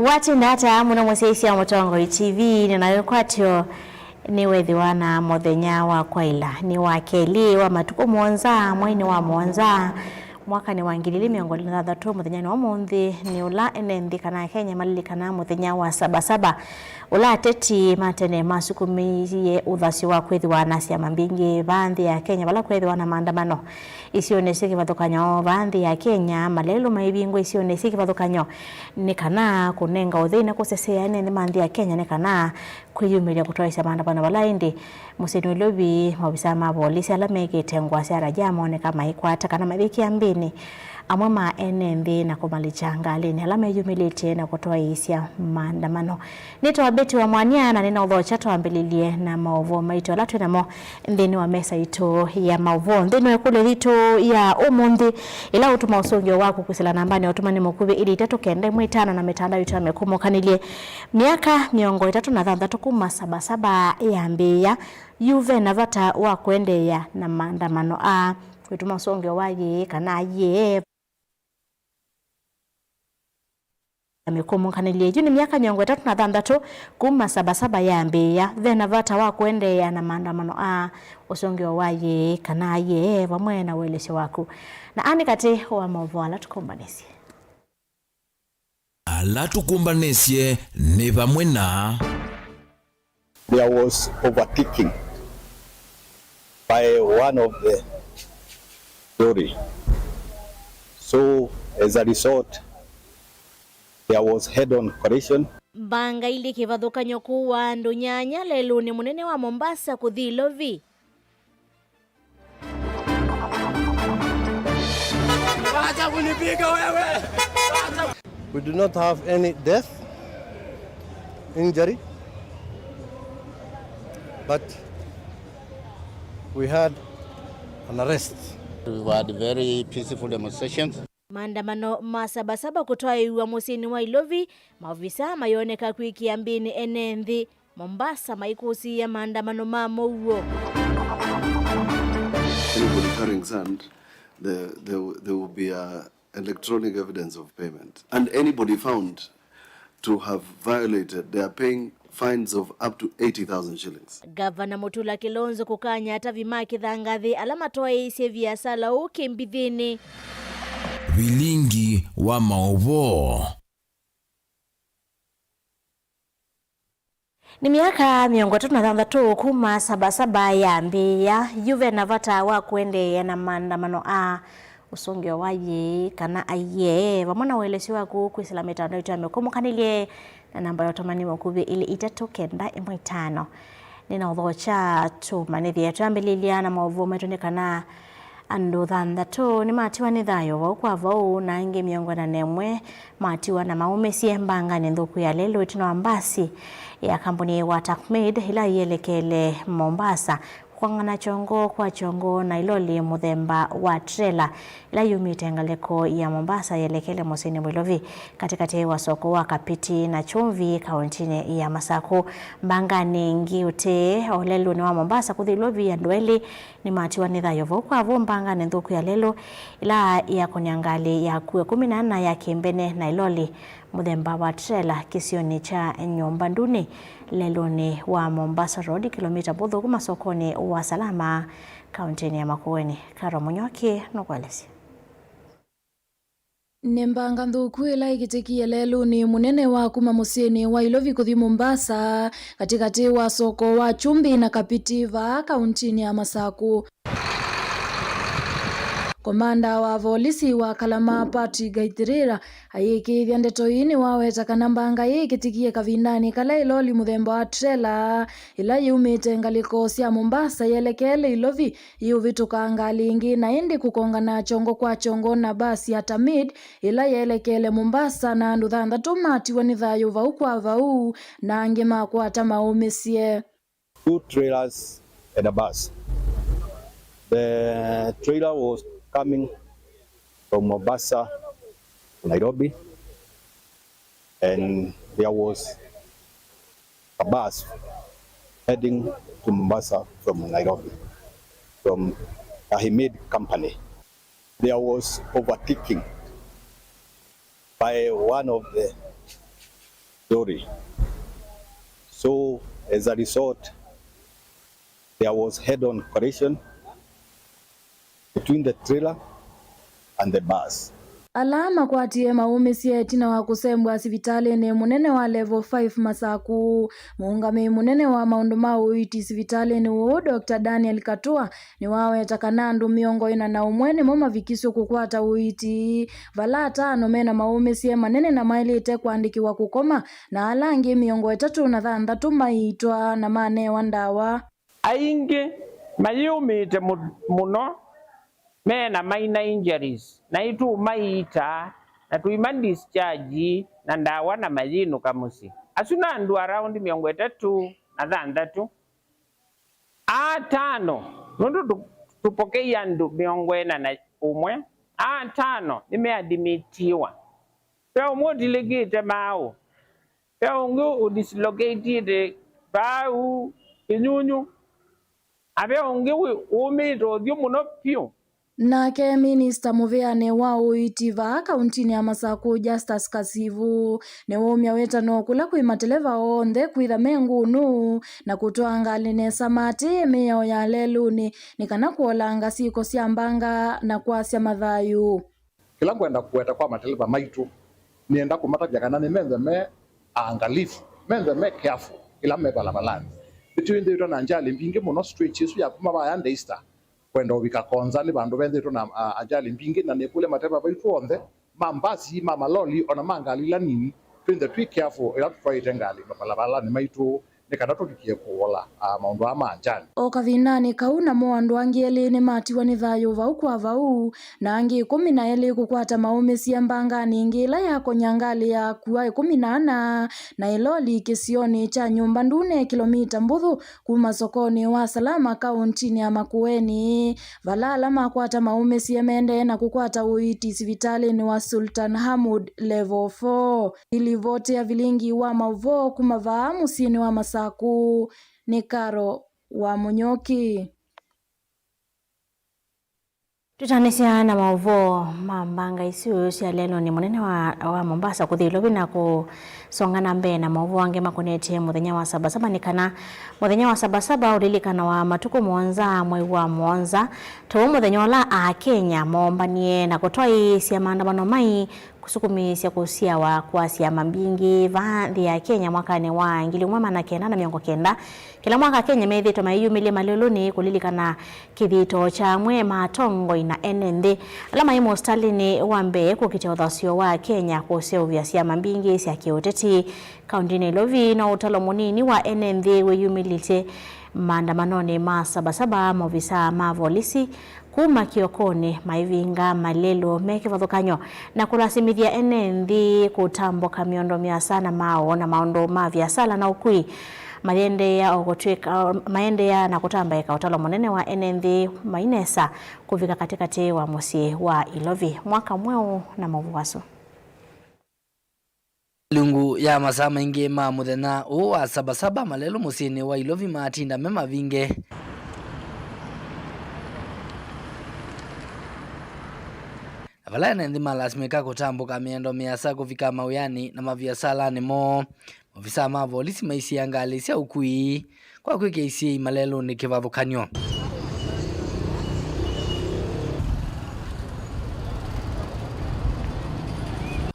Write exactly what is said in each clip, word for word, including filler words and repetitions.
Watinda ata mũno mũsyaĩĩsya Mũtongoi T V, nĩnayo kwatyo nĩwethĩwa na mũthenya wa kwaĩla nĩ wa kelĩ wa matukũ mũonza, mweinĩ wa mũonza, mwakanĩ wa ngili ilĩ mĩongo ĩlĩ na thanthatũ. Mũthenyanĩ wa ũmũnthĩ nĩ ũla ene nthĩ kana Akenya malilikanaa mũthenya wa Saba Saba, ũla ateti ma tene masukumĩie ũthasyo wa kwĩthĩwa na syama mbingĩ vaa nthĩ ya Kenya vala kwethĩwa na maandamano isionĩ syĩ kĩvathũkany'o vaa nthĩ ya Kenya. Malelũ maivingwa isionĩ syĩ kĩvathũkany'o nĩ kana kũnenga ũthei na kũsesea ene nthĩ ma nthĩ ya Kenya nĩ kana kwĩyumĩlya kũtwaĩsya maandamano vala ĩndĩ mũsyĩnĩ wa Nairobi, maovisaa ma volisi ala mekĩte ngũa sya raia mooneka maikwata kana maithi kĩambĩnĩ amwe ma ene nthĩ na kũmalikya ngalĩnĩ ala meyumĩlĩtye na kũtwaĩĩsya maandamano. Nĩtawa Betty wa Mwania na nĩnaũthokya twambĩlĩlye na maũvoo maitũ ala twĩ namo nthĩnĩ wa mesa itũ ya maũvoo. Nthĩnĩ wa ĩkũlyo yitũ ya ũmũnthĩ, ĩla ũtũma ũsũngĩo waku kwĩsĩla nambanĩ ya ũtũmani mũkuvĩ ilĩ itatũ kenda ĩmwe itano na mĩtandao itũ ya mĩkũmũkanĩlye, myaka mĩongo ĩtatũ na thanthatũ kuma Saba Saba yambĩĩa, yu ve na vata wa kũendeea na maandamano aa? Wĩtũma ũsũngĩo wa yĩĩ kana yĩee. Na mĩkũmũkanĩlye yu nĩ myaka mĩongo ĩtatũ na thanthatũ kuma Saba Saba yambĩĩa. Ve na vata wa kũendeea na maandamano aa? Ũsũngĩo wa yĩĩ kana yĩee vamwe na ũelesyo waku. Na aa nĩ katĩ wa maũvoo ala tũkũmbanĩsye. Ala tũkũmbanĩsye nĩ vamwe na. There was overtaking by one of the lorry. So, as a result, there was head-on collision. Mbanga ilĩ kĩvathũkany'o kũũa andũ nyanya lelũnĩ mũnene wa Mombasa kũthi Ilovi. Wacha kunipiga wewe. We do not have any death, injury, but we had an arrest. We had very peaceful demonstrations. Maandamano ma Saba Saba kũtwaĩĩw'a mũsyĩnĩ wa Ilovi, maovisaa mayoneka kwĩkĩa mbĩnĩ ene nthĩ Mombasa maikũsĩĩa maandamano ma mũuo. Anybody carrying sand, there, there, there will be a electronic evidence of payment. And anybody found to have violated, they are paying fines of up to eighty thousand shillings. Gavana Mutula Kilonzo kũkany'a atavi ma kĩthangathĩ ala matwaĩĩsye viasala ũũ kĩmbithĩnĩ. Vilingi wa maũvoo. Nĩ myaka mĩongo ĩtatũ na thanthatũ kuma Saba Saba yambĩĩa, yu ve na vata wa kũendeea na maandamano aa? Ũsũngĩo wa yĩĩ kana aiee vamwe na ũelesyo waku kwĩsĩla mĩtandao itũ ya mĩkũmũkanĩlye na namba ya ũtũmani mũkuvĩ ilĩ itatũ kenda ĩmwe itano. Nĩnaũthokya tũmanĩthye. Twambĩlĩlya na maũvoo maitũ nĩ kana andũ thanthatũ nĩmatiwa nĩ thayũ vau kwa vau, na angĩ mĩongo ĩna na ĩmwe matiwa na maũmĩsye mbanganĩ nthũku ya lelũ ĩtina wa mbasi ya kambuni wa Takmid ĩla yĩelekele Mombasa. Kũkwang'ana kyongo kwa kyongo na ĩloli mũthemba wa trela ĩla yumĩte ngalĩko ya Mombasa yelekele mũsyĩnĩ Nairobi, katĩkatĩ wa soko wa Kapiti na Chumvi, kaũntinĩ ya Masaku. Mbanganĩ ĩngĩ ũtee o lelũnĩ wa Mombasa kũthi Nairobi, andũ elĩ nĩmatiwa nĩ thayũ vau kwa vau mbanganĩ nthũku ya lelũ ĩla yakũnĩa ngalĩ ya akue kũmi na ana ya kĩmbene na ĩloli mũthemba wa trela kĩsionĩ kya Nyũmba Ndunĩ, lelũnĩ wa Mombasa Road, kĩlomita mbũthũ kuma sokonĩ wa Salama, kaũntinĩ ya Makueni. Karo Mũnyoki nũkũelesya. Nĩ mbanga nthũku ĩla ĩkĩtĩkie lelũnĩ mũnene wa kuma mũsyĩnĩ wa Ilovi kũthi Mombasa, katĩkatĩ wa soko wa Chumbi na Kapiti vaa kaũntinĩ ya Masaku. Komanda wa volisi wa Kalama, Patrick Gaithirira, ayĩkĩĩthya ndeto ii nĩwaweta kana mbanga ĩĩ ĩkĩtĩkie kavindanĩ kala ĩloli mũthemba wa trela ĩla yumĩte ngalĩko sya Mombasa yelekele Ilovi yĩũvĩtũka ngalĩ ĩngĩ, na ĩndĩ kũkongana kyongo kwa kyongo na basi ya Tamid ĩla yeelekele Mombasa, na andũ thanthatũ matiwa nĩ thayũ vau kwa vau, na angĩ makwata maũmĩsye. Two trailers and a bus. The trailer was coming from Mombasa to Nairobi, and there was a bus heading to Mombasa from Nairobi, from Ahmed Company. There was overtaking by one of the lorry. So, as a result, there was head-on collision between the trailer and the bus. Ala makwatie maũmĩsye ĩtina wa kũsembwa sivitalĩnĩ mũnene wa Level five Masaku, mũũngamĩi mũnene wa maũndũ ma ũiiti sivitalĩnĩ ũũ, Doctor Daniel Katua, nĩwaweta kana andũ mĩongo ĩna na ũmwe nĩmo mavikisw'e kũkwata ũiiti, vala atano mena maũmĩsye manene na maĩlĩte kũandĩkĩwa kũkoma, na ala angĩ mĩongo ĩtatũ na thanthatũ maiitwa na manewa ndawa. Aingĩ mayĩũmĩte mũ-, mũno, me na minor injuries, naĩ tũũmaiita na tũima discharge na ndawa na mayĩnũka mũsyĩ. Asu nĩ andũ around mĩongo ĩtatũ na thanthatũ. Aa atano, nũndũ tũ-, tũpokei andũ mĩongo ĩna na ũmwe, aa atano nĩmeadimitiwa. Ve ũmwe ũtilĩkĩte maaũ. Ve ũngĩ ũdislocatĩte vau kĩnyunyũ, na ve ũngĩ wĩ-, wũmĩte ũthyũ mũno vyũ. Nake minista mũvĩanĩ wa ũiiti vaa kauntinĩ ya Masaku, Justus Kasivu, nĩwaumya wĩtano kũla kwĩ mateleva onthe kwĩtha me ngũnũ na kũtwaa ngalĩ nesa maatĩĩe mĩao ya lelũnĩ nĩ kana kũolanga syĩko sya mbanga na kwasya mathayũ. Kĩla ngwenda kũweta kwa mateleva maitũ, nĩenda kũmatavya kana nĩmethwe me aangalifu, methwe me careful ĩla me valavalanĩ. Nĩtwĩthĩĩtwe na ajali mbingĩ mũno stretch ĩsu ya kuma vaya Daystar kwenda ũvika Konza, nĩ vandũ vethĩĩtwe na, a, ajali mbingĩ, na nĩkũlya mateleva maitũ onthe ma mbasi, ma maloli, ona ma ngalĩ ila nini, twĩnthe twĩ careful ĩla tũtwaĩte ngalĩ mavalavalanĩ maitũ, nĩ kana tũvikĩe kũola, a, maũndũ aa ma ajali. O kavindanĩ kau, namo andũ angĩ elĩ nĩmatiwa nĩ thayũ vau kwa vau, na angĩ ĩkũmi na elĩ kũkwata maũmĩsye mbanganĩ ĩngĩ ĩla yakonya ngalĩ ya akua ĩkũmi na ana na ĩloli kĩsionĩ kya Nyũmba Ndune, kĩlomita mbũthũ kuma sokonĩ wa Salama, kauntinĩ ya Makueni, vala ala makwata maũmĩsye mendee na kũkwata ũiiti sivitalĩnĩ wa Sultan Hamud Level four. Ilivoti ya vilingi wa maũvoo kuma vaa mũsyĩnĩ wa Masaku nĩ Karo wa Mũnyũki. Twĩtanĩsya na maũvoo ma mbanga isu sya lelũnĩ mũnene wa, wa Mombasa kũthi Ilovi na kũsonga na mbee na maũvoo angĩ makonetye mũthenya wa Saba Saba, nĩ kana mũthenya wa Saba Saba ũlilikanawa matukũ mũonza mwei wa mũonza, ta ũu mũthenya ũla Akenya moombanie na kũtwaĩĩsya maandamano mai kũsukumĩĩsya kũsyawa kwa syama mbingĩ vaa nthĩ ya Kenya mwakanĩ wa ngili ĩmwe maana kenda na mĩongo kenda. Kĩla mwaka Akenya methĩĩtwe mayĩyumĩlya malelũnĩ kũlilikana kĩthito kya amwe ma atongoi na ene nthĩ ala maĩ mũsitalĩnĩ wa mbee kũkitĩa ũthasyo wa Akenya kũseũvya syama mbingĩ sya kĩũteti. Kauntinĩ ya Ilovi no ũtalo mũnini wa ene nthĩ wĩyumĩlĩtye maandamanonĩ ma Saba Saba, maovisaa ma volisi kuma kĩokonĩ maivinga malelũ me kĩvathũkany'o na kũlasimĩthya ene nthĩ kũtambũka mĩondo mĩasa na maaũ na maũndũ ma viasala na ũkui mayendeea o kũtw'ĩka, mayendeea na kũtambaĩka ũtalo mũnene wa ene nthĩ mai nesa kũvika katĩkatĩ wa mũsyĩ wa Ilovi. Mwaka mweũ na maũvoo asu. Ilungu ya masaa maingĩ ma mũthenya ũũ wa Saba Saba, malelũ mũsyĩnĩ wa Ilovi matinda me mavinge. Na vala ene nthĩ malasimĩka kũtambũka mĩendo mĩasa kũvika mawĩanĩ na maviasalanĩ moo, maovisaa ma volisi maisiaa ngalĩ sya ũkui kwa kwĩkĩa isyai malelũnĩ kĩvathũkany'o.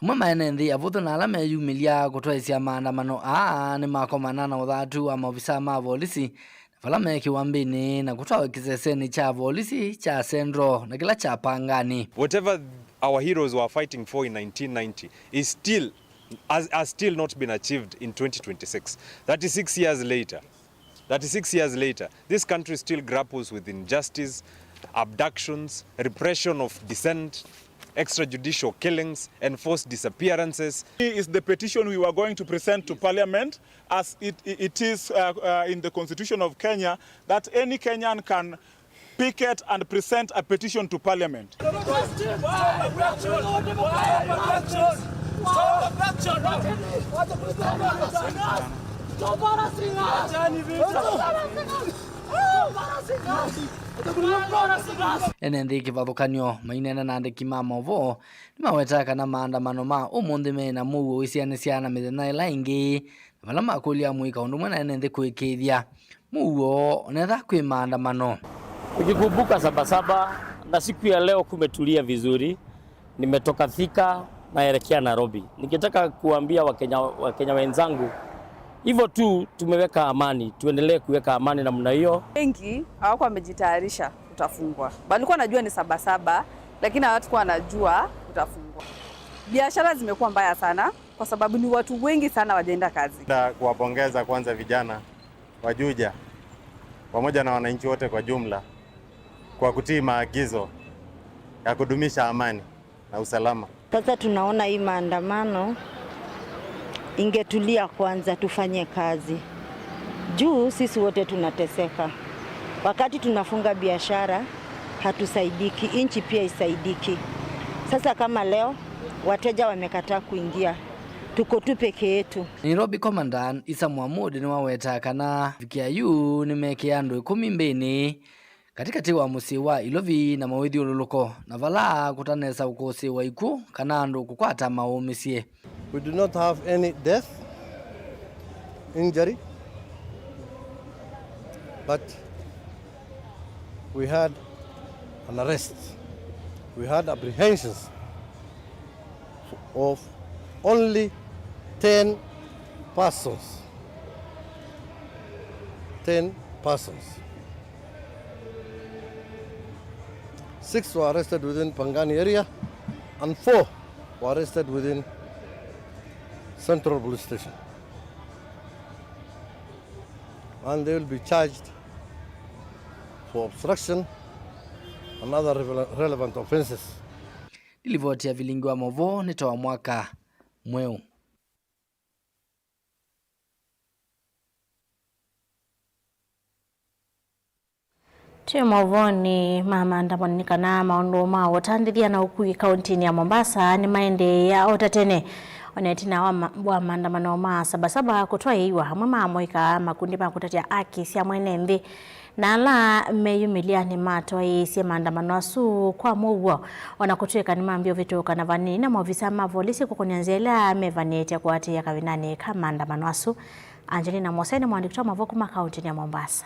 Amwe ma ene nthĩ avũthũ na ala meyumĩlya kũtwaĩĩsya maandamano aa nĩmakomana na ũthatu wa maovisaa ma volisi, na vala me kĩwambĩnĩ na kũtwawa kĩsesenĩ kya volisi kya Central na kĩla kya Pangani. Whatever our heroes were fighting for in nineteen ninety is still, has, has still not been achieved in twenty twenty-six. Thirty-six years later, thirty-six years later, this country still grapples with injustice, abductions, repression of dissent, extrajudicial killings, enforced disappearances. Is the petition we were going to present to Parliament, as it, it is, uh, uh, in the Constitution of Kenya, that any Kenyan can picket and present a petition to Parliament. Ene nthĩ kĩvathũkany'o maineena na andĩki ma maũvoo nĩmawetaa kana maandamano ma ũmũnthĩ me na mũuo wĩsianĩsya na mĩthenya ĩla ĩngĩ, na vala makũlya amũika ũndũ ũmwe na ene nthĩ kũĩkĩĩthya mũuo onetha kwĩ maandamano. Nikikumbuka Sabasaba na siku ya leo kumetulia vizuri. Nimetoka Thika naelekea Nairobi. Ningetaka kuambia Wakenya, Wakenya wenzangu, hivyo tu tumeweka amani, tuendelee kuweka amani namna hiyo. Wengi hawakuwa wamejitayarisha kutafungwa. Walikuwa wanajua ni Sabasaba, lakini hawakuwa wanajua kutafungwa. Biashara zimekuwa mbaya sana kwa sababu ni watu wengi sana wajaenda kazi. Napenda kuwapongeza kwanza vijana wa Juja pamoja na wananchi wote kwa jumla kwa kutii maagizo ya kudumisha amani na usalama. Sasa tunaona hii maandamano ingetulia kwanza, tufanye kazi. Juu sisi wote tunateseka. Wakati tunafunga biashara, hatusaidiki, nchi pia isaidiki. Sasa kama leo, wateja wamekataa kuingia, tuko tu peke yetu. Nairobi Commandant Isa Mohamud nĩwawetaa kana vikĩa yu nĩmekĩa andũ ĩkũmi mbĩnĩ katĩkatĩ wa mũsyĩ wa Ilovi na mawĩthyũlũlũko, na vala kũtanesa kũkũsĩĩwa ikw'ũ kana andũ kũkwata maũmĩsye. We do not have any death, injury, but we had an arrest. We had apprehensions of only ten persons. Ten persons. Six were arrested within Pangani area and four were arrested within Central Police Station. And they will be charged for obstruction and other rele-, relevant offenses. Nĩ livoti ya Vilingi wa Maũvoo nĩ ta wa mwaka mweũ. Twĩ maũvoonĩ ma maandamano nĩ kana maũndũ ma ũtandĩthya na ũkui kauntinĩ ya Mombasa nĩmaendeea o ta tene. O na ĩtina wa ma-, wa maandamano ma Sabasaba kũtwaĩĩwa, amwe ma amũika makundi ma kũtatĩa aki sya mwene nthĩ na ala meyumĩlya nĩmatwaĩĩsye maandamano asu kwa mũuo, o na kũtw'ĩka nĩmambie ũvĩtũka na vanini na maovisa ma volisi kũkũnĩa nzĩa ĩla mevanĩte kũatĩĩa kavindanĩ ka maandamano asu. Angelina Mose nĩ mũandĩki wa mavuku ma kauntinĩ ya Mombasa.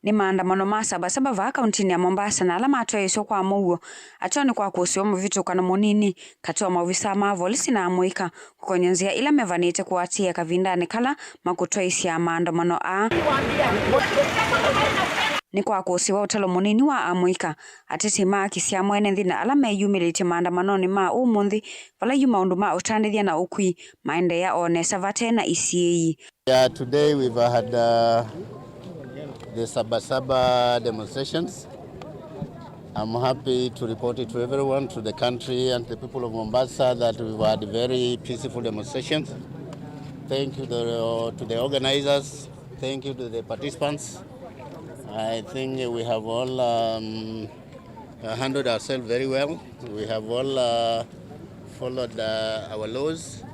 Nĩ maandamano ma Sabasaba vaa kauntinĩ ya Mombasa na ala matwaĩĩswe kwa mũuo. Ateo nĩ kwakũsĩwa mũvĩtũkano mũnini katĩ wa maovisa ma volisi na amũika kũkony'a nzĩa ila mevanĩte kũatĩĩa kavindanĩ kala makũtwaĩĩsya maandamano aa. Nĩ kwakũsĩwa ũtalo mũnini wa amũika, atetei ma aki sya mwene nthĩ na ala meyumĩlĩtye maandamanonĩ ma ũmũnthĩ, vala yu maũndũ ma ũtandĩthya na ũkui maendeea o nesa vate na isiĩĩi. Yeah, today we've had, uh, the Sabasaba demonstrations. I'm happy to report it to everyone, to the country and the people of Mombasa, that we've had very peaceful demonstrations. Thank you to the, to the organizers. Thank you to the participants. I think we have all, um, uh, handled ourselves very well. We have all, uh, followed, uh, our laws.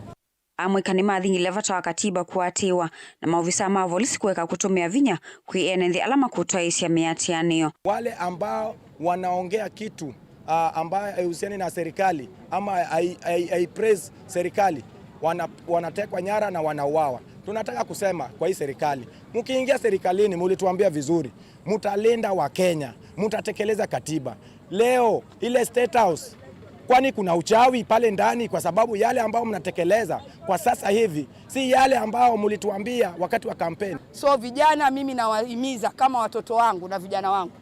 Amũika nĩmathingile vata wa katiba kũatĩĩwa na maovisa ma volisi kũeka kũtũmĩa vinya kwĩ ene nthĩ ala makũtwaĩĩsya mĩatĩanĩo. Wale ambao wanaongea kitu, ah, ambayo haihusiani na serikali ama hai-, hai-, haipraise serikali, wana-, wanatekwa nyara na wanauawa. Tunataka kusema kwa hii serikali, mkiingia serikalini, mulituambia vizuri, mtalinda wa Kenya, mtatekeleza katiba. Leo ile State House, kwani kuna uchawi pale ndani? Kwa sababu yale ambayo mnatekeleza kwa sasa hivi si yale ambayo mlituambia wakati wa kampeni. So vijana, mimi nawahimiza kama watoto wangu na vijana wangu,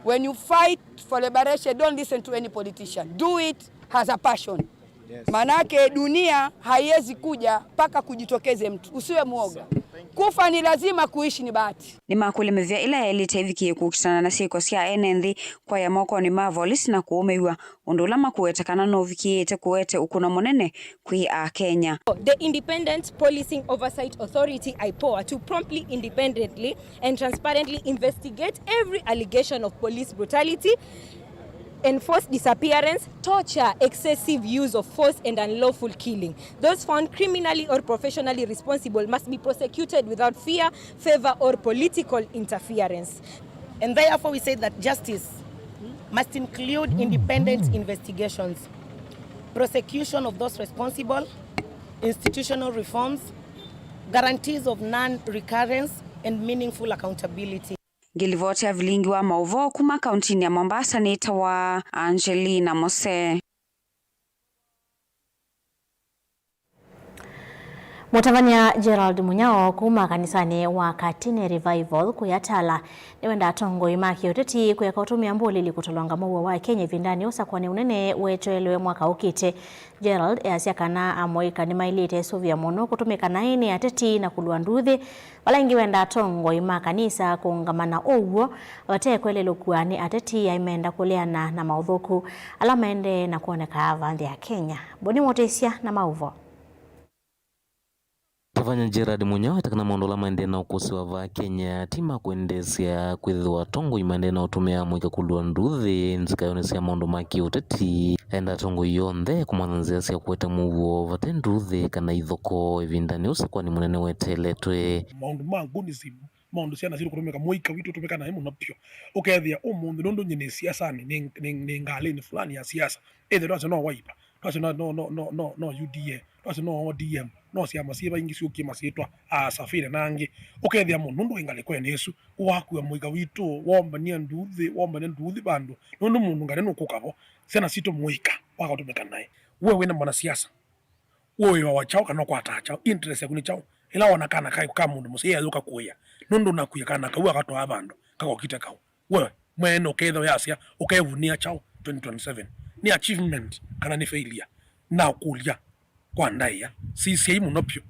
when you fight for liberation, don't listen to any politician. Do it as a passion. Yes. Manake dunia haiwezi kuja mpaka kujitokeze mtu. Usiwe mwoga. Kufa ni lazima, kuishi ni bahati. Nĩmakũlya mĩvĩa ĩla yaĩlĩte ĩvikĩe kũkitana na syĩko sya ene nthĩ kwaya mokonĩ ma volisi na kũũmĩw'a, ũndũ ũla makũweta kana nũvikĩĩte kũete ũkũno mũnene kwĩ Akenya. The Independent Policing Oversight Authority, IPOA, to promptly, independently and transparently investigate every allegation of police brutality, Enforced disappearance, torture, excessive use of force, and unlawful killing. Those found criminally or professionally responsible must be prosecuted without fear, favor, or political interference. And therefore, we say that justice must include independent investigations, prosecution of those responsible, institutional reforms, guarantees of non-recurrence, and meaningful accountability. Ngĩlivoti ya vilingi wa maũvoo kuma kauntinĩ ya Mombasa nĩtawa Angelina Mose. Mũtavany'a Gerald Munyao kuma kanisanĩ wa Katine Revival kũya Tala nĩwenda atongoi ma kĩũteti kũeka ũtũmĩa mbũlĩli kũtolonga mũuo wa Kenya ĩvindanĩ ũsakwani ũnene weteelwe mwaka ũkĩte. Gerald easya kana amũika nĩmaĩlĩte ĩsũvĩa mũno kũtũmĩka naĩ nĩ ateti na kũlua nduthi, vala ĩngĩ wenda atongoi ma kanisa kũũngama na ũw'o vate kwelelũkw'a nĩ ateti aĩ menda kũleana na maũthũku ala maendee na kwoneka va nthĩ ya Kenya. Boni Mũtĩsya na maũvoo. Tavany'a Gerald Munyao ete kana maũndũ ala maendee na ũkũsĩ wa vaa Kenya ti ma kwendeesya kwĩthĩwa atongoi maendee na ũtũmĩa amũika kũlua nduthi nzikaĩonĩ sya maũndũ ma kĩũteti. Enda atongoi onthe kũmantha nzĩa sya kũete mũuo vate nduthi kana ithokoo ĩvindanĩ ũsakwani mũnene weteeletwe. Maũndũ ma nguni simu, maũndũ syana sitũ kũtũmĩka, mũika witũ ũtũmĩka naĩ mũno vyũ. Ũkethĩa ũmũnthĩ nũndũ nyie nĩ siasanĩ, nĩ, nĩ, nĩ ngalĩnĩ fulani ya siasa, ĩthe twasya no Wiper, twasya no, no, no, no, no, no U D A, twasya no O D M, no syama syĩva ingĩ syũkie masyĩtwa, a Safina na angĩ. Ũkethĩa mũndũ nũndũ wĩ ngalĩkonĩ ĩsu, wakua mũika witũ, wombania nduthi, wombania nduthi vandũ, nũndũ mũndũ ngalĩ nũkũka vo, syana sitũ mũika wakatũmĩka naĩ. We wĩna mwanasiasa, ũĩwa wa kyaũ kana ũkwataa kyaũ? Interest yaku nĩ kyaũ? Ĩla wona kana ka, ka mũndũ mũseo yayũka kũĩa, nũndũ nakuie kana kau akatwaa vandũ kakokite kau. We mwene ũkethĩa yasya ũkevunĩa kyaũ twenty twenty-seven? Nĩ achievement kana nĩ failure? Nakũlya kwa ndaĩa, sisyai mũno vyũ,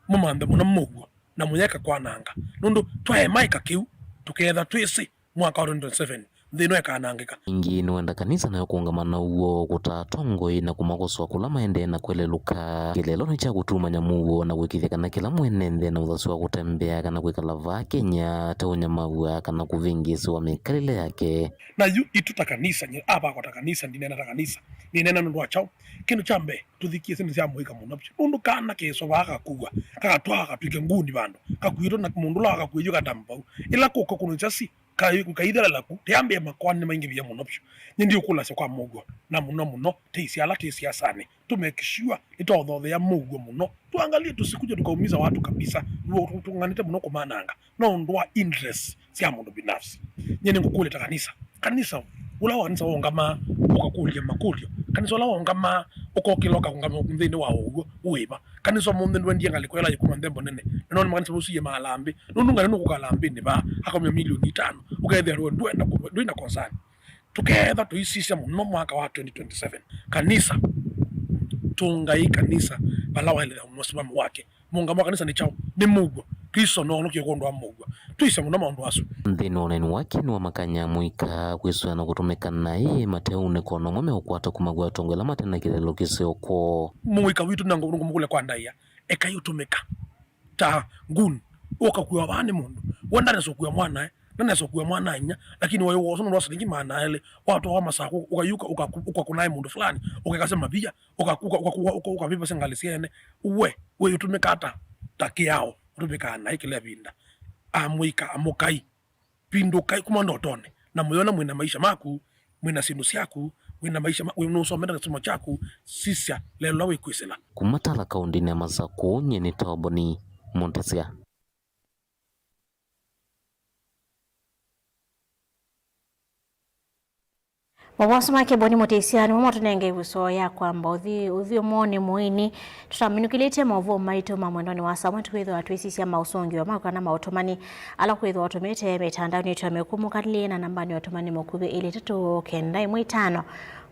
mũmanthe mũno mũuo na mũyeka kwananga, nũndũ twaema ĩka kĩu tũkeetha twĩsĩ mwaka wa twenty twenty-seven nthĩ ĩno ĩkanangĩka. Ĩngĩ nĩwenda kanisa nayo kũũngama na ũw'o kũtaa atongoi na kũmakosoa kũla maendee na kwelelũka. Kĩlelo nĩ kya kũtumany'a mũuo na kũĩkĩĩthya kana kĩla mwene nthĩ ena ũthasyo wa kũtembea kana kwĩkala vaa Kenya te ũnyamaw'a kana kũvĩngĩĩsĩwa mĩkalĩle yake. Na yu itũ ta kanisa, nye avakwa ta kanisa, ndineena ta kanisa, nĩneena nũndũ wa kyaũ? Kĩndũ kya mbee, tũthikĩĩsye nĩ sya mũika mũno vyũ, nũndũ kana keswa vaa kakuwa, kakatwaa katw'ĩke nguni vandũ, kakuĩtwe na mũndũ ũla wakakuie yu katamba vau. Ĩla kũka kũnũkya si, kaĩ-, kaithelala ku, teambĩa makoani nĩmaingĩvie mũno vyũ. Nĩ ndiũkũlasya kwa mũuo, na mũno mũno, teisye ala twĩ siasanĩ, tũ make sure nĩtwaũthothea mũuo mũno. Tuangalie tusikuje tukaumiza watu kabisa, tũng'anĩte mũno kũmananga nũndũ wa interest sya mũndũ binafsi. Nyie nĩngũkũlya ta kanisa, kanisa, ũla wa kanisa waũngamaa ũkakũlya makũlyo, kanisa ũla waũngamaa ũkokĩla ũkaũngama nthĩnĩ wa ũw'o, wĩva? Kanisa ũmũnthĩ ndwendie ngalĩko ĩla yĩkuma nthembo nene, na noni makanisa masu yĩ malambĩ, nũndũ ngalĩ nũkũka lambĩnĩ vaa akomya milioni itano, ũkethĩa ndwenda kũ-, ndwĩna concern. Tũkeetha tũisisya mũno mwaka wa twenty twenty-seven. Kanisa, tũngai kanisa vala waĩlĩte mũsimamo wake. Mũũngamo wa kanisa nĩ kyaũ? Nĩ mũuo. Kristo noonokie kwondũ wa mũuo. Tũisye mũno maũndũ asu. Nthĩnĩ wa ũneeni wake nĩwamakany'a amũika kwĩsũĩa na kũtũmĩka naĩ mateũnĩka o na ũmwe meũkwata kuma kwĩ atongoi ala mate na kĩlelo kĩseo kwoo. Mũika witũ nĩngũmũkũlya kwa ndaĩa, ekai ũtũmĩka ta ngun. Ũkakuawa vaa nĩ mũndũ. We ndanesa ũkua mwanae, ndanesa ũkua mwana-a-inyia, lakini waĩ wosa nũndũ wa silingi maana elĩ, watwawa Masakũ, ũkayuka, ũkaku-, ũkakũnae mũndũ fulani, ũkekasya mavia, ũkaku-, ũka-, ũka-, ũka-, ũkavĩvasya ngalĩ syene. We wĩũtũmĩkaa ta, ta kĩao ũtũmĩkaa naĩ kĩla ĩvinda. Amũika, amũkai. Vindũkai kuma ndotonĩ, na mũyona mwĩna maisha maku, mwĩna syĩndũ syaku, wĩna maisha ma-, wĩ-, nũsomete na kĩsomo kyaku, sisya lelũla wĩkwĩsĩla. Kuma Tala kaũndĩnĩ ya Masakũ, nyie nĩ Toboni Mũtĩsya. Mavoso make Boni Mũtĩsya nĩmo matũnenge ĩvuso ya kwamba ũthi, ũthi ũmonĩ mũini. Tũtaminũkĩlĩtye maũvoo maitũ ma mwendonĩ wa saa ũmwe, tũkwĩthĩwa twĩsisya maũsũngĩo maku kana maũtũmani ala kwĩthĩwa ũtũmĩte mĩtandaonĩ yitũ ya mĩkũmũkalĩle na nambanĩ ya ũtũmani mũkuvĩ ĩlĩ ĩtatũ kenda ĩmwe itano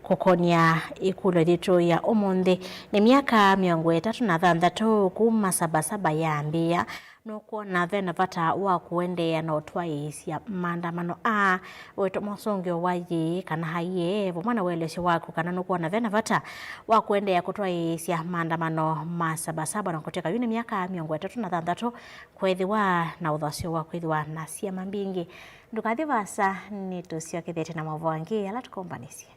kũkonya ĩkũlyo yitũ ya ũmũnthĩ. Nĩ myaka mĩongo ĩtatũ na thanthatũ kuma Saba Saba yambĩĩa. Nũkwona ve na vata wa kũendeea na ũtwaĩĩsya maandamano aa? Wĩtũma ũsũngĩo wa yĩĩ kana aiee, vamwe na ũelesyo waku kana nũkwona ve na vata wa kũendeea kũtwaĩĩsya maandamano ma Saba Saba, na kũtw'ĩka yu nĩ myaka mĩongo ĩtatũ na thanthatũ kwethĩwa na ũthasyo wa kwĩthĩwa na syama mbingĩ. Ndũkathi vaasa, nĩtũsyokethete na maũvoo angĩ ala tũkombanĩsye.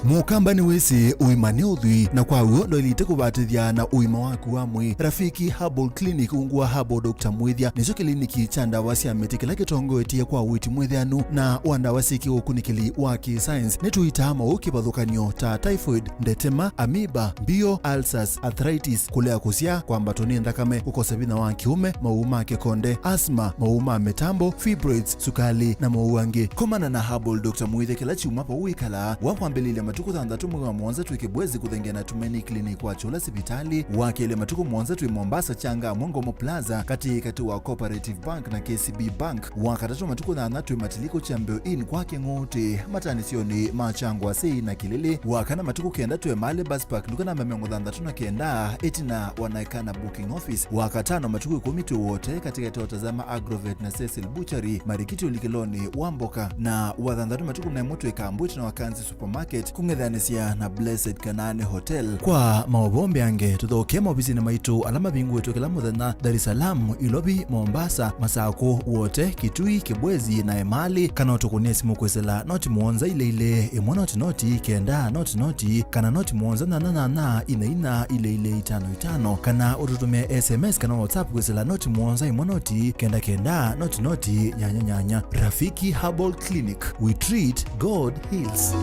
Mũkamba nĩwĩsĩ ũima nĩ ũthwii, na kwa w'o ndwaĩlĩte kũvatĩthya na ũima waku wa mwĩĩ. Rafiki Herbal Clinic, ungu wa Herbal Doctor Mwĩthya, nĩkyo kĩliniki kya ndawa sya mĩtĩ kĩla kĩtongoetye kwa ũiiti mwĩtheanu na wa ndawa syĩ kĩũkunĩkĩli wa kĩ-science. Nĩtũitaa maũũ kĩvathũkany'o ta typhoid, ndetema, amoeba, mbio, ulcers, arthritis, kũlea kũsyaa, kwambatwa nĩ nthakame, kũkosa vinya wa kĩũme, maũũ ma kĩkonde, asthma, maũũ ma mĩtambo, fibroids, sukali, na maũũ angĩ. Komana na Herbal Doctor Mwĩthya kĩla kyumwa vau wĩkalaa. Wa kwambĩlĩlya matukũ thanthatũ mwei wa mũonza twĩ Kibwezi kũthengea na Tumaini Clinic wa Chula sivitalĩ. Wa kelĩ matukũ mũonza twĩ Mombasa, Changamwe, Ngomo Plaza, katĩ katĩ wa Cooperative Bank na K C B Bank. Wa katatũ matukũ nyanya twĩ Matiliko Champion Inn kwa Kĩng'ũtĩ, mataanĩsyonĩ ma Kyangwasĩ na Kĩlĩlĩ. Wa kana matukũ kenda twĩ Mali Bus Park, nduka namba mĩongo thanthatũ na kenda, ĩtina wa Naikana Booking Office. Wa katano matukũ ĩkũmi twĩ Wote, katĩkatĩ wa Tazama Agrovet na Cecil Butchery, marikiti ũlikĩlonĩ wa mboka. Na wa thanthatũ matukũ na ĩmwe twĩ Kambu, ĩtina wa Kanzi Supermarket, kũng'ethanĩsya na Blessed Kanaani Hotel. Kwa maũvoo mbeange, tũthokee maovisinĩ maitũ ala mavingũĩtwe kĩla mũthenya, Dar es Salaam, Ilovi, Mombasa, Masakũ, Wote, Kitui, Kibwezi, na Emali, kana ũtũkũnĩe simũ kwĩsĩla noti mũonza ilĩ ilĩ, ĩmwe noti noti, kenda noti noti, kana noti mũonza nyanya nyanya, inya inya, ilĩ ilĩ, itano itano, kana ũtũtũmĩe S M S kana WhatsApp kwĩsĩla noti mũonza ĩmwe noti, kenda kenda, noti noti, nyanya nyanya. Rafiki Herbal Clinic, we treat, God heals.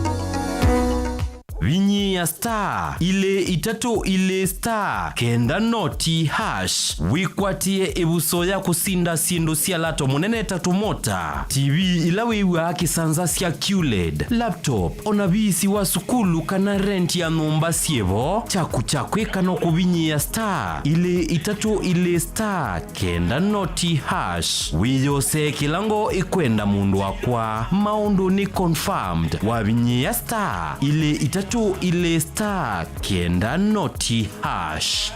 Vinyĩĩa star ilĩ itatũ ilĩ star kenda noti hash wĩkwatĩe ĩvuso ya kũsinda syĩndũ sya lato mũnene ta tũmota, T V ila wĩw'aa kĩsanza sya Q led, laptop, o na viisi wa sukulu kana rent ya nyũmba syĩvo. Kyaku kya kwĩka no kũvinyĩĩa star ilĩ itatũ ilĩ star kenda noti hash. Wĩyosee kĩla ngoo ĩkwenda mũndũ wakwa. Maũndũ nĩ confirmed. Wavinyĩĩa star ilĩ itatũ ilĩ star kenda noti hash.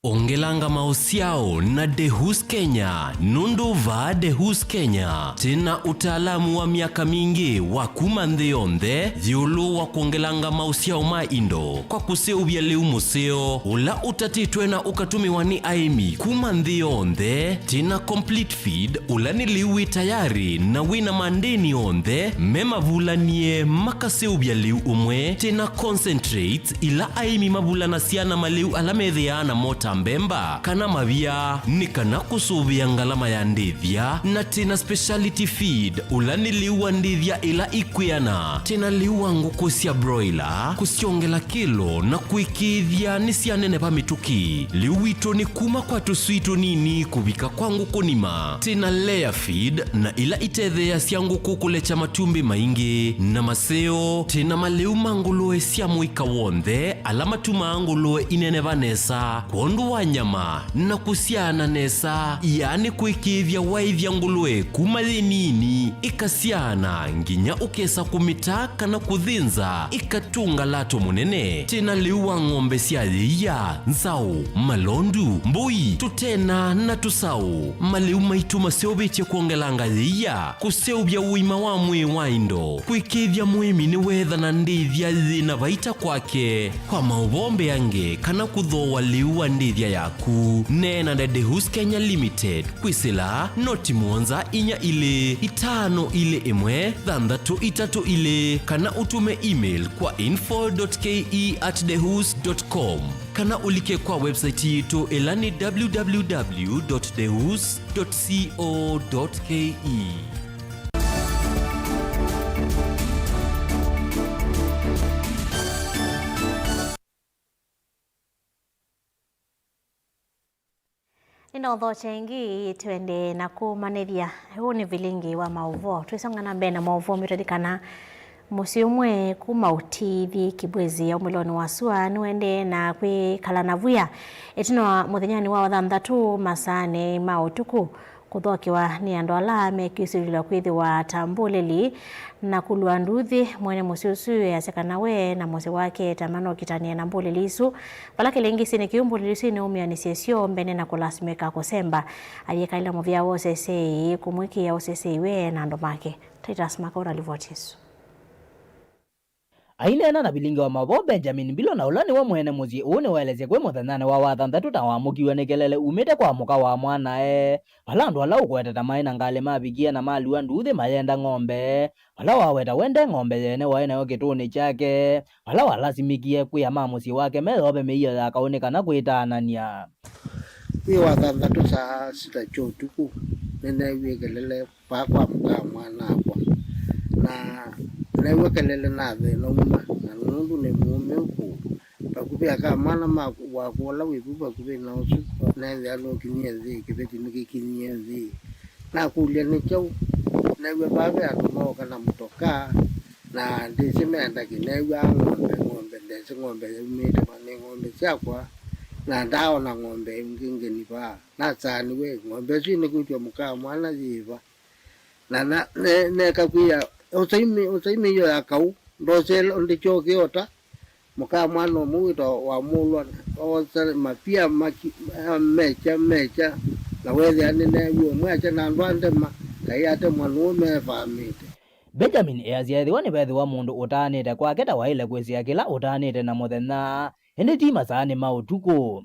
Ongelanga maũsyao na Dehus Kenya, nũndũ vaa Dehus Kenya twĩ na ũtaalamu wa myaka mingĩ wa kuma nthĩ yonthe ĩũlũ wa kwongelanga maũsyao ma indo kwa kũseũvya lĩu mũseo ũla ũtatĩtwe na ũkatũmĩwa nĩ aĩmi kuma nthĩ yonthe. Twĩ na complete feed, ũla nĩ lĩu wĩ tayarĩ na wĩ na mandĩni onthe me mavulanie makaseũvya lĩu ũmwe. Twĩ na concentrates, ila aĩmi mavulanasya na malĩu ala methĩaa namo ta mbemba kana mavia, nĩ kana kũsũvĩa ngalama ya ndĩthya. Na twĩ na speciality feed, ũla nĩ lĩu wa ndĩthya ila ikwĩana. Twĩ na lĩu wa ngũkũ sya broiler, kũsyongela kĩlo na kũĩkĩĩthya nĩsyaneneva mĩtũkĩ. Lĩu witũ nĩ kuma kwa tũswii tũnini kũvika kwa ngũkũ nima. Twĩ na layer feed na ila itetheeasya ngũkũ kũlekya matumbĩ maingĩ. Na maseo, twĩ na malĩu ma ngũlũe sya mũika w'onthe ala matumaa ngũlũe ineneva nesa kwondũ wa nyama na kũsyaana nesa, yaani kũĩkĩĩthya waĩthya ngũlũe kuma yĩ nini ĩkasyaana nginya ũkesa kũmĩta kana kũthĩnza ĩkatũnga lato mũnene. Twĩ na lĩu wa ng'ombe sya yĩia, nzaũ, malondu, mbũi, tũtena na tũsaũ. Malĩu maitũ maseũvĩtye kwongelanga yĩia, kũseũvya ũima wa mwĩĩ wa indo, kũĩkĩĩthya mũĩmi nĩweethana ndĩthya yĩ na vaita kwake. Kwa maũvoo mbeange kana kũthooa lĩu wa ndĩthya yaku, neena na Dehus Kenya Limited kwĩsĩla noti mũonza inya ilĩ itano ilĩ ĩmwe thanthatũ itatũ ilĩ, kana ũtũme email kwa info dot K E at dehus dot com, kana ũlike kwa website yitũ ĩla nĩ W W W dot dehus dot co dot K E. Nĩnaũthokya ĩngĩ, twendee na kũmanyĩthya. Ũũ nĩ vilingi wa maũvoo. Twĩsonga na mbee na maũvoo, mĩtũlikana mũsyĩ ũmwe kuma Ũtithi, Kibwezi ya umĩlonĩ wa sua nĩwendee na kwĩkala na vwĩa ĩtina wa mũthenyanĩ wa wathanthatũ masaanĩ ma ũtukũ kũthokewa nĩ andũ ala mekĩsĩlĩlwa kwĩthĩwa ta mbũlĩli na kũlua nduthi. Mwene mũsyĩ ũsu easya kana we na mũsyĩ wake ta manokitanie na mbũlĩli isu. Vala kĩlĩngĩsinĩ kĩu, mbũlĩli isu ineũmĩanĩsye syoo mbene na kũlasimĩka kũsemba. Ayĩkalĩla mũvĩa wa ũsesei kũmwĩkĩĩa ũsesei we na andũ make. Titus Makau na livoti ĩsu. Aineena na vilingi wa maũvoo, Benjamin Mbilo, na ũla nĩwe mwene mũsyĩ ũũ, nĩwaelesye kwĩ mũthenyanĩ wa Wathanthatũ ta wamũkiw'e nĩ kelele umĩte kwa mũka wa mwanae, vala andũ ala ũkũeteta maĩ na ngalĩ mavikie na malua nduuthĩ mayenda ng'ombe, vala waweta we nde ng'ombe yene waĩ nayo kĩtũũnĩ kyake, vala walasimĩkie kwĩa ma mũsyĩ wake meyove mĩio ya kaũ nĩ kana kwĩtaanany'a. Wĩ Wathanthatũ saa sita kya ũtukũ, nĩneewie kelele vaa kwa mũka wa mwana-a-akwa, na neew'a kelele na thĩna uma, na nũndũ nĩ mũũme ũkũũ, vakuvĩ aka mwana ma-, waku ũla wĩ vu vakuvĩ na ũsu, neethĩa nũkinyie nthĩ, kĩveti nĩkĩkinyie nthĩ. Nakũlya, "Nĩ kyaũ?" Neew'a vaa ve andũ mooka na mũtokaa, na ndĩsĩ meenda kĩ. Neew'aa ng'ombe, ng'ombe, ndesĩ ng'ombe yaumĩte va, nĩ ng'ombe syakwa, na ndaaona ng'ombe ĩngĩ ngeni vaa. Nasaanĩw'e, ng'ombe ĩsu nĩkwĩtw'a mũka wa mwana yĩva? Na, na ne-, neka kwĩa, "Ũsaimĩ, ũsaimĩ iyo ya kaũ, ndosele ndĩkyokĩota." Mũka wa mwana ũmwe wĩtawa Wamũlwa oosa mapia maki-, mekya, mekya, na weethĩa nĩneew'e ũmwe akya, "Na andũ a ndema, kaĩ atemwa nũũ meevaamĩte?" Benjamin easya ethĩwa nĩvethĩwa mũndũ ũtaanĩte kwake, ta waĩle kwĩsĩa kĩla ũtaanĩte na mũthenya, ĩndĩ ti masaanĩ ma ũtukũ.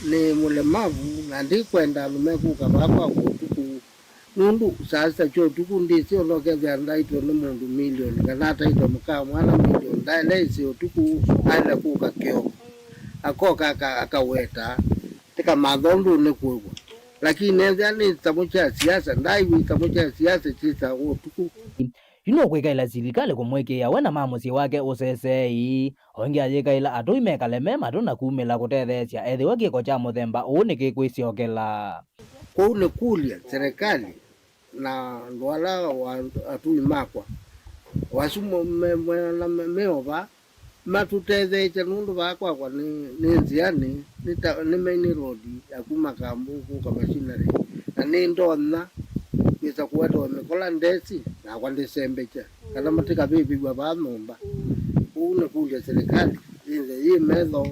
Nĩ mũlemavu, na ndikwenda andũ mekũka vaa kwakwa ũtukũ, nũndũ saa sita kya ũtukũ ndĩsĩ ona ũkethĩa ndaitwe nĩ mũndũ milioni, kana ataitwe mũka wa mwana milioni, ndaĩle ĩsĩ ũtukũ, aĩle kũka kĩoko. Akoka aka-, akaweta, tĩkamantha ũndũ nĩkwĩw'a. Lakini ethĩa nĩ kĩtamo kya siasa, ndaiw'a kĩtamo kya siasa kyĩsaa ũtukũ. Yu nũkwĩkaĩla silikalĩ kũmũĩkĩĩa we na ma mũsyĩ wake ũseseei. O ĩngĩ ayĩkaĩla atũi mekale me matũ na kumĩla kũtetheesya ethĩwa kĩko kya mũthemba ũũ nĩkĩkwĩsyokela. Kwoou nĩkũlya silikalĩ na andũ ala wa-, atũi makwa, o asu mo-, me-, me-, me-, me o vaa, matũtetheesye, nũndũ vaa kwakwa nĩ, nĩ nzĩanĩ, nĩ ta, nĩ main road ya kuma Kambu kũka Machinery, na nĩndonya kwĩsa kũetewa mĩkola ndesĩ, nakwa ndĩsembekya, kana matĩkavĩvĩw'a vaa nyũmba. Ũu nĩ kũlya silikalĩ yĩnthe yĩ metho,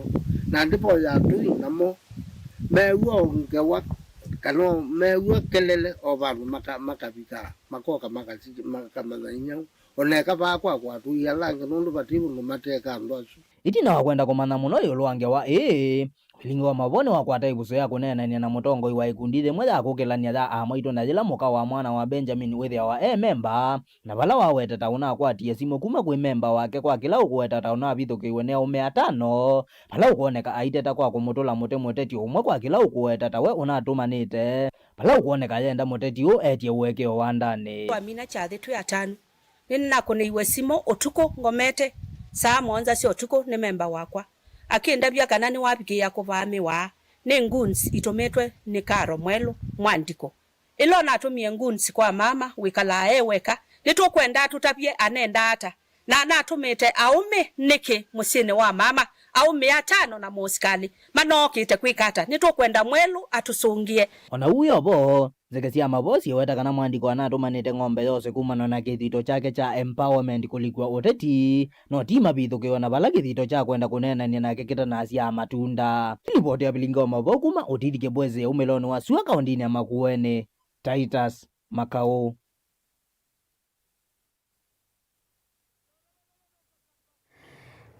na ndĩvoya atũi namo mew'a o ngewa, kana mew'a kelele o vandũ maka-, makavika, makoka makasi-, makamanya inyau. O na eka vaa kwakwa atũi ala angĩ, nũndũ vati ũndũ mateka andũ asu. Ĩtina wa kwenda kũmanya mũno ĩũlũ wa ngewa ĩĩ, vilingi wa maũvoo nĩwakwata ĩvuso ya kũneenany'a na mũtongoi wa ĩkundi yĩmwe ya kũkĩlany'a ya amwaitũ, na yĩla mũka wa mwana wa Benjamin wĩthĩawa e memba, na vala waweta ta ũnakwatie simũ kuma kwĩ memba wake kwa kĩla ũkũweta ta ũnavithũkĩiwe nĩ aũme atano, vala ũkwoneka aiteta kwa kũmũtũla mũtĩ mũteti ũmwe kwa kĩla ũkũweta ta we ũnatũmanĩte, vala ũkwoneka yenda mũteti ũũ etye ũekeo wa ndanĩ. Twamina kyathĩ twĩ atanu. Nĩnakũnĩiwe simũ ũtukũ ngomete saa mũonza sya ũtukũ nĩ memba wakwa. Akĩndavya kana nĩwavikĩĩa kũvaamĩwa nĩ goons itũmĩtwe nĩ Karo Mwelũ Mwandĩko. Ĩla ũnatũmie goons kwa mama wĩkalaa e weka, nĩtũkwenda atũtavye anenda ata, na anatũmĩte aũme nĩkĩ mũsyĩnĩ wa mama, aũme atano na mũsikalĩ manookĩte kwĩka ata? Nĩtũkwenda Mwelũ atũsũngĩe. O na ũu wĩ o vo, nzeke sya mavoo siweta kana Mwandĩko anatũmanĩte ng'ombe yose kumana na kĩthito kyake kya empowerment kũlikw'a ũteti, no ti mavithũkĩo na vala kĩthito kya kwenda kũneenany'a nake kĩtanasyaa matunda. Nĩ livoti ya vilingi wa mavoo kuma Ũtiti Kĩbwezi yaumĩlonĩ wa sua kaũndĩnĩ ya Makueni. Titus Makaũ.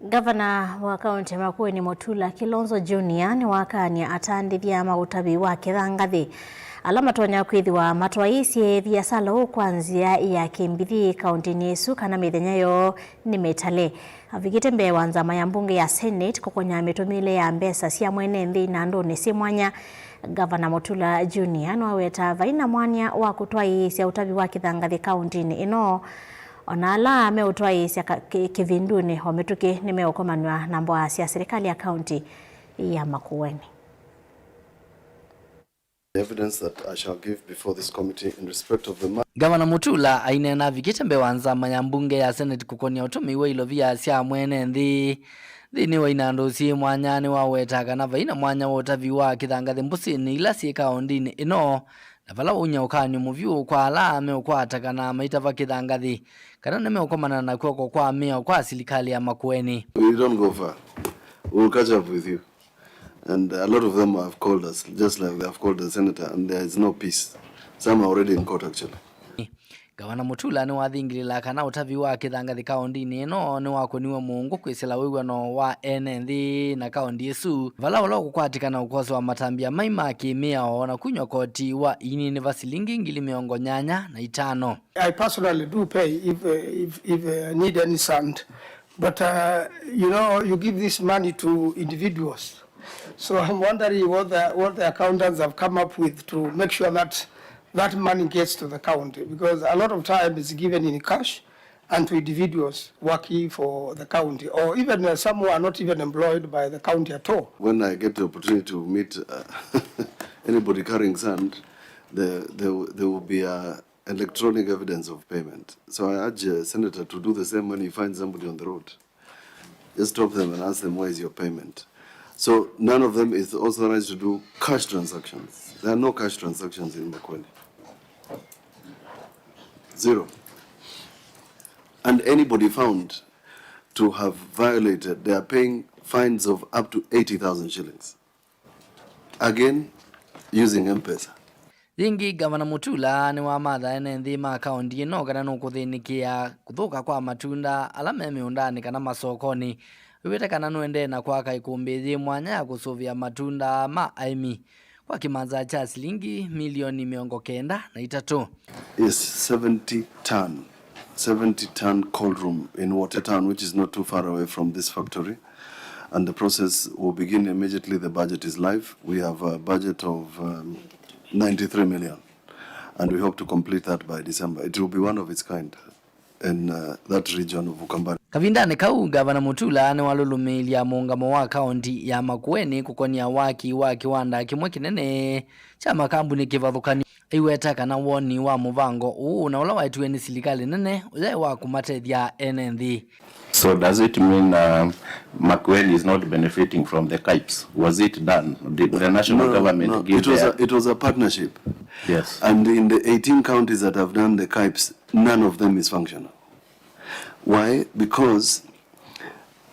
Ngavana wa kaũntĩ ya Makueni Mutula Kilonzo Junior nĩwakaany'a atandĩthya ma ũtavi wa kĩthangathĩ ala matonya kwĩthĩwa matwaĩĩsye viasala ũũ kwa nzĩa ya kĩmbithi kaũntĩnĩ ĩsu kana mĩthenya yoo nĩ mĩtale. Avikĩte mbee wa nzama ya mbunge ya Senate kũkonya mĩtũmĩĩle ya mbesa sya mwene nthĩ inandũnĩ syĩ mwanya, Ngavana Mutula Junior nĩwaweta vai na mwanya wa kũtwaĩĩsya ũtavi wa kĩthangathĩ kaũntĩnĩ ĩno, o na ala meũtwaĩĩsya ka-, kĩ-, kĩvindunĩ o mĩtũkĩ nĩmeũkomanw'a na mboa sya silikalĩ ya kaũntĩ ya Makueni. The evidence that I shall give before this committee in respect of the ma- Ngavana Mutula aineena avikĩte mbee wa nzama ya mbunge ya Senate kũkonia ũtũmĩi wa ilovia sya mwene nthĩ nthĩnĩ wa inandũ syĩ mwanya nĩwawetaa kana vai na mwanya wa ũtavi wa kĩthangathĩ mbũsĩnĩ ila syĩ kaũndĩnĩ ĩno, na vala waunya ũkany'o mũvyũ kwa ala meũkwata kana maitava kĩthangathĩ kana nĩmeũkomana na kw'oko kwa mĩao kwa silikalĩ ya Makueni. We don't go far. We'll catch up with you. And a lot of them have called us, just like they have called the senator, and there is no peace. Some are already in court, actually. Gavana Mutula nĩwathingilĩla kana ũtavi wa kĩthangathi kaũndĩnĩ ĩno nĩwakũniwe mũũngũ kwĩsĩla wĩw'ano wa ene nthĩ na kaũndĩ ĩsu, vala ũla ũkũkwatĩkana ũkose wa matambya mai ma kĩmĩao na kunyw'a koti wa iini nĩ va silingi ngili mĩongo nyanya na itano. I personally do pay if, uh, if, if, uh, I need any sand. But, uh, you know, you give this money to individuals. So I'm wondering what the, what the accountants have come up with to make sure that that money gets to the county, because a lot of time is given in cash and to individuals working for the county, or even, uh, some who are not even employed by the county at all. When I get the opportunity to meet, uh, anybody carrying sand, there, there, there will be a electronic evidence of payment. So I urge, uh, Senator to do the same when you find somebody on the road. Just stop them and ask them, "Where is your payment?" So none of them is authorized to do cash transactions. There are no cash transactions in Makueni. Zero. And anybody found to have violated, they are paying fines of up to eighty thousand shillings. Again, using M-Pesa. Yĩngĩ, Gavana Mutula nĩwamatha ene nthĩ ma kaũndĩ ĩno kana nũkũthĩnĩkĩa kũthũka kwa matunda ala me mĩũndanĩ kana masokonĩ. Aiweta kana nũendee na kwaka ĩkũmbĩ yĩ mwanya ya kũsũvĩa matunda ma aĩmi kwa kĩmanza kya silingi milioni mĩongo kenda na itatũ. Yes, seventy ton, seventy ton cold room in Wote Town, which is not too far away from this factory. And the process will begin immediately the budget is live. We have a budget of, um, ninety-three million, and we hope to complete that by December. It will be one of its kind in, uh, that region of Ukambani. Kavindanĩ kau, Gavana Mutula nĩwalũlũmĩĩlya mũũngamo wa kaũndĩ ya Makueni kũkonia waki wa kĩwanda kĩmwe kĩnene kya makambuni kĩvathũkany'o. Aiweta kana woni wa mũvango ũũ na ũla waetiwe nĩ silikalĩ nene ũyaĩ wa kũmatethya ene nthĩ. So does it mean, uh, Makueni is not benefiting from the KIPES? Was it done? Did the national No, government no, give it was their a, it was a partnership. Yes. And in the eighteen counties that have done the KIPES, none of them is functional. Why? Because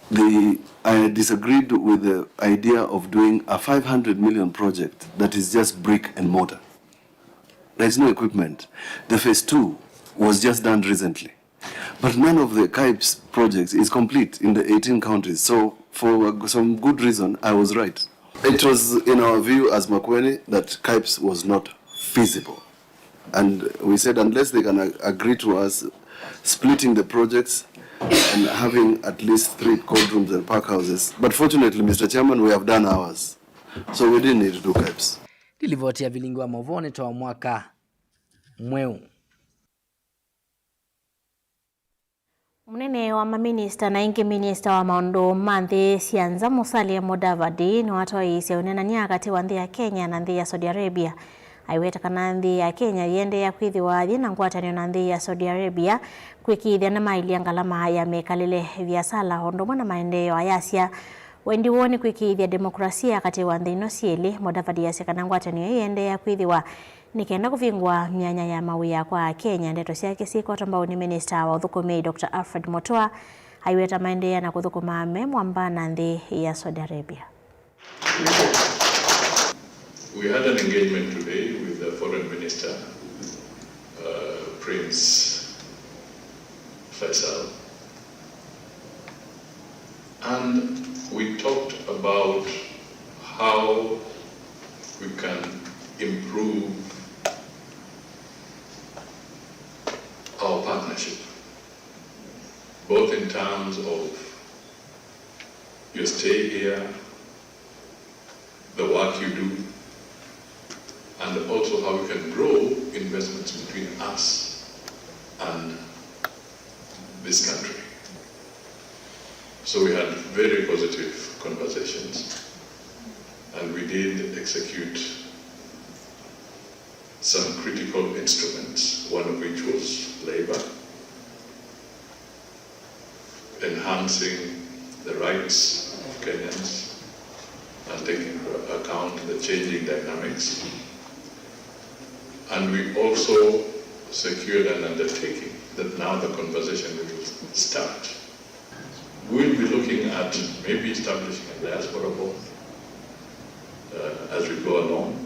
the, I disagreed with the idea of doing a five hundred million project that is just brick and mortar. There is no equipment. The phase two was just done recently. But none of the KIPES projects is complete in the eighteen counties. So for some good reason, I was right. It was in our view as Makueni that KIPES was not feasible. And we said unless they can ag-, agree to us splitting the projects and having at least three cold rooms and pack houses. But fortunately, Mister Chairman, we have done ours. So we didn't need to do KIPES. Nĩ livoti ya Vilingi wa Mauvoo nĩ Twawa Mwaka Mweu. Mũnene wa maminista na ĩngĩ minista wa maũndũ ma nthĩ sya nza, Musalia Mudavadi, nĩwatwaĩĩsye ũneenany'a katĩ wa nthĩ ya Kenya na nthĩ ya Saudi Arabia. Aiweta kana nthĩ ya Kenya yĩendeea kwĩthĩwa yĩ na ngwatanĩo na nthĩ ya Saudi Arabia kwĩkĩĩthya nĩmaĩlya ngalama ya mĩkalĩle, viasala, o ũndũ ũmwe na maendeeo. Ayasya wendi woo nĩ kwĩkĩĩthya demokrasia katĩ wa nthĩ ino syelĩ. Mudavadi asya kana ngwatanĩo ĩĩ yĩendeea kwĩthĩwa nĩ kenda kũvingũa myanya ya mawĩa kwa Akenya. Ndeto syake syĩkwatwa mbau nĩ minista wa ũthũkũmi, Doctor Alfred Mutua, aiweta maendeea na kũthũkũma me mwamba na nthĩ ya Saudi Arabia. We had an engagement today with the foreign minister, uh, Prince Faisal. And we talked about how we can improve our partnership, both in terms of your stay here, the work you do, and also how we can grow investments between us and this country. So we had very positive conversations, and we did execute some critical instruments, one of which was labor, enhancing the rights of Kenyans and taking into account the changing dynamics. And we also secured an undertaking that now the conversation will start. We'll be looking at maybe establishing a diaspora board, uh, as we go along.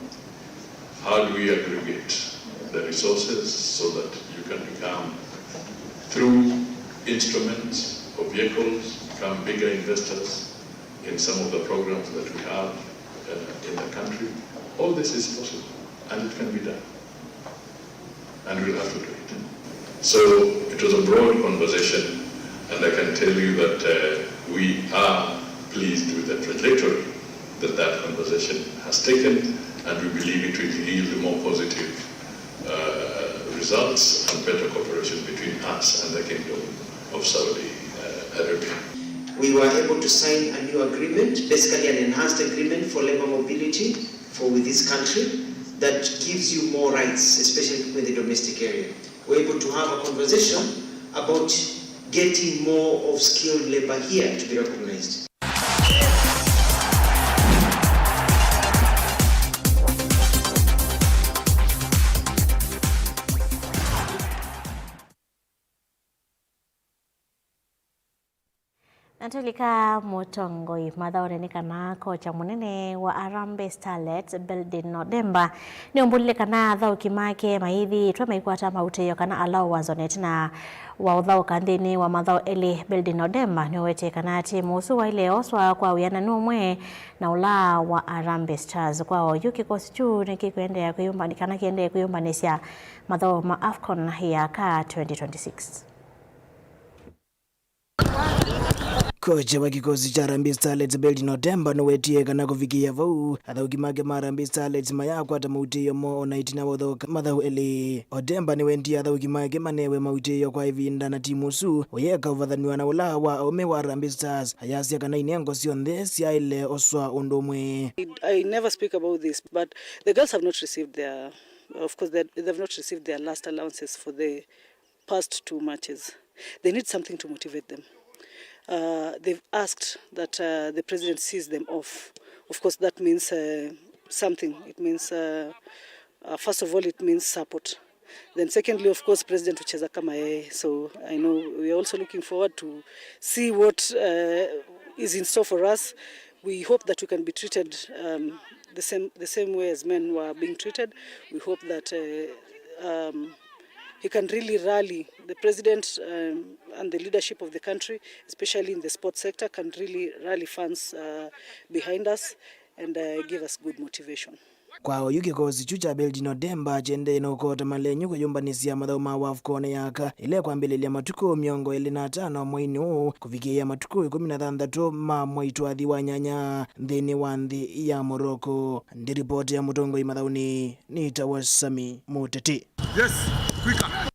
How do we aggregate the resources so that you can become, through instruments or vehicles, become bigger investors in some of the programs that we have uh, in the country. All this is possible and it can be done. And we'll have to do it. So it was a broad conversation, and I can tell you that uh, we are pleased with the trajectory that that conversation has taken, and we believe it will yield more positive uh, results and better cooperation between us and the Kingdom of Saudi uh, Arabia. We were able to sign a new agreement, basically an enhanced agreement for labor mobility for with this country that gives you more rights, especially in the domestic area. We're able to have a conversation about getting more of skilled labor here to be recognized. Na tũlika mũtongoi mathaũnĩ nĩ kana kocha mũnene wa Harambee Starlets, Beldin Odemba, nĩũmbũlile kana athaũki make mayĩthĩĩtwe maikwata mautĩĩo kana allowance o na ĩtina wa ũthaũka nthĩnĩ wa mathaũ elĩ. Beldin Odemba nĩwetie kana timu ũsu waĩle oswa kwa wĩananu ũmwe na ũla wa Harambee Stars. Kwa oyu, kĩkosi kyu nĩkĩkũendeea kwĩyũmbani-, kana kĩendee kwĩyũmbanĩsya mathaũ ma AFCON ya aka twenty twenty-six. Kocha wa kĩkosi kya Harambee Starlets, Beldin Odemba, nĩwetie kana kũvikĩĩa vau, athaũki make ma Harambee Starlets mayakwata mautĩĩo moo o na ĩtina wa ũthaũka mathaũ elĩ. Odemba nĩwendie athaũki make manewe mautĩĩo kwa ĩvinda na timu ũsu ũyeka ũvathanw'a na ũla wa aũme wa Harambee Stars. Ayasya kana inengo syonthe syaĩle oswa ũndũ ũmwe. I, I never speak about this, but the girls have not received their, of course, they, they've not received their last allowances for the past two matches. They need something to motivate them. Uh, they've asked that uh, the president sees them off. Of course, that means uh, something. It means, uh, uh, first of all, it means support. Then secondly, of course, president hucheza kama yeye. So I know we are also looking forward to see what uh, is in store for us. We hope that we can be treated um, the same, the same way as men were being treated. We hope that uh, um, he can really rally, the president um, and the leadership of the country, especially in the sports sector, can really rally fans uh, behind us and uh, give us good motivation. Kwa oyu, kĩkosi kyu kya Beldin Odemba kyendeeye na ũkota malenyu kwĩyũmbanĩsya mathaũ ma AFCON ya aka, ĩla ĩkwambĩlĩlya matukũ mĩongo ĩlĩ na atano mweinĩ ũũ kũvikĩĩa matukũ ĩkũmi na thanthatũ ma mwai twathi wa nyanya nthĩnĩ wa nthĩ ya Morocco. Ndĩ ripoti ya mũtongoi mathaũnĩ, nĩtawa Sami Mũteti. Yes, quicker.